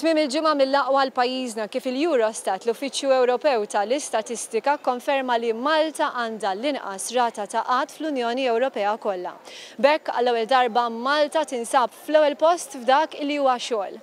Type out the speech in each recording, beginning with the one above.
Tmiem il-ġimgħa mill-aqwa għal pajjiżna kif il-Eurostat, l-Uffiċċju Ewropew tal-Istatistika, kkonferma li Malta għandha l-inqas rata ta' qgħad fl-Unjoni Ewropea kollha. B'hekk, għall-ewwel darba Malta tinsab fl-ewwel post f'dak li huwa xogħol.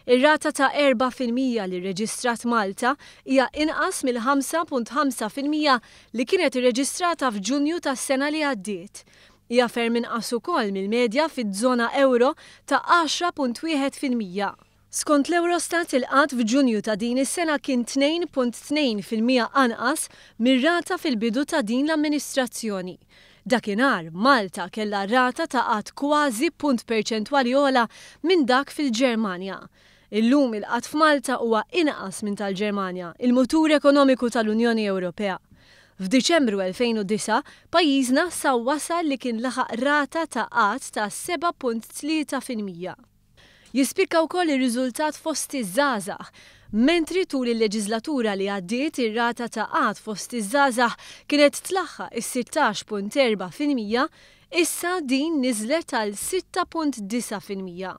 Ir-rata ta' 4% li rreġistrat Malta hija inqas mill-5.5% li kienet irreġistrata f'Ġunju tas-sena li għaddiet. Hija ferm inqas ukoll mill-medja fiż-żona ewro ta' 10.1%. Skont l-Eurostat, il-qgħad f'Ġunju ta' din is-sena kien 2.2% anqas mir-rata fil-bidu ta' din l-amministrazzjoni. Dakinhar, Malta kellha rata ta' qgħad kważi punt perċentwali ogħla minn dak fil-Ġermanja. Illum il-qgħad f'Malta huwa inqas minn tal-Ġermanja, il-mutur ekonomiku tal-Unjoni Ewropea. F'Diċembru 2009, pajjiżna sa wasal li kien laħaq rata ta' qgħad ta' 7.3%. Jispikka wkoll ir-riżultat fost iż-żgħażagħ. Mentri tul il-leġiżlatura li għaddiet ir-rata ta' qgħad fost iż-żgħażagħ kienet tlaħħaq is-16.4%, issa din niżlet għal 6.9%.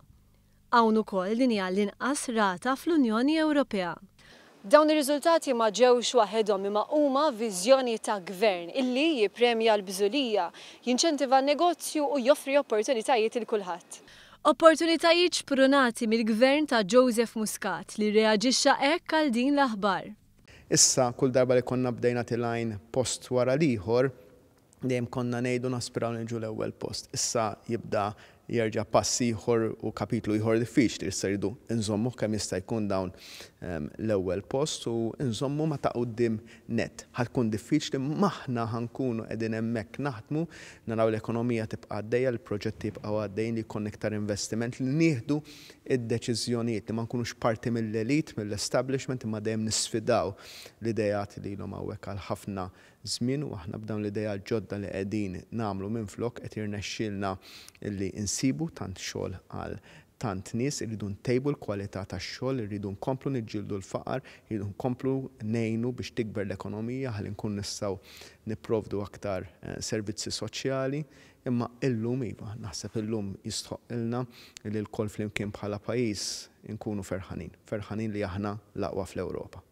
Hawn ukoll din hija l-inqas rata fl-Unjoni Ewropea. Dawn ir-riżultati ma ġewx waħedhom imma huma viżjoni ta' Gvern illi jippremja l-bżulija, jinċentiva n-negozju u joffri opportunitajiet 'il kulħadd. Opportunitajiet xprunati mill-Gvern ta' Joseph Muscat li rreaġixxa hekk għal din l-aħbar. Issa kull darba li konna bdejna tilgħin post wara l-ieħor, Dejjem konna ngħidu naspiraw li niġu l-ewwel post. Issa jibda jerġa' pass ieħor u kapitlu ieħor diffiċli. Issa rridu nżommuh kemm jista' jkun dawn l-ewwel post u nżommu ma' ta' quddiem nett. Ħa tkun diffiċli imma aħna ħa nkunu qegħdin hemmhekk naħdmu, naraw l-ekonomija tibqa' għaddejja, l-proġetti jibqgħu għaddejjin, li jkollna iktar investiment, li nieħdu d-deċiżjonijiet, li ma nkunux parti mill-elite, mill-establishment imma dejjem nisfidaw l-ideat li ilhom hawnhekk għal ħafna żmien u aħna b'dawn l-ideat ġodda li qegħdin nagħmlu minflok qed jirnexxielna li nsibu tant xogħol għal tant nies, irridu ntejbu l-kwalità tax-xogħol, irridu nkomplu niġġieldu l-faqar, irridu nkomplu ngħinu biex tikber l-ekonomija ħalli nkunu nistgħu nipprovdu aktar servizzi soċjali. Imma illum iva, naħseb illum jistħoqqilna li lkoll flimkien bħala pajjiż inkunu ferħanin, ferħanin li aħna l-aqwa fl-Ewropa.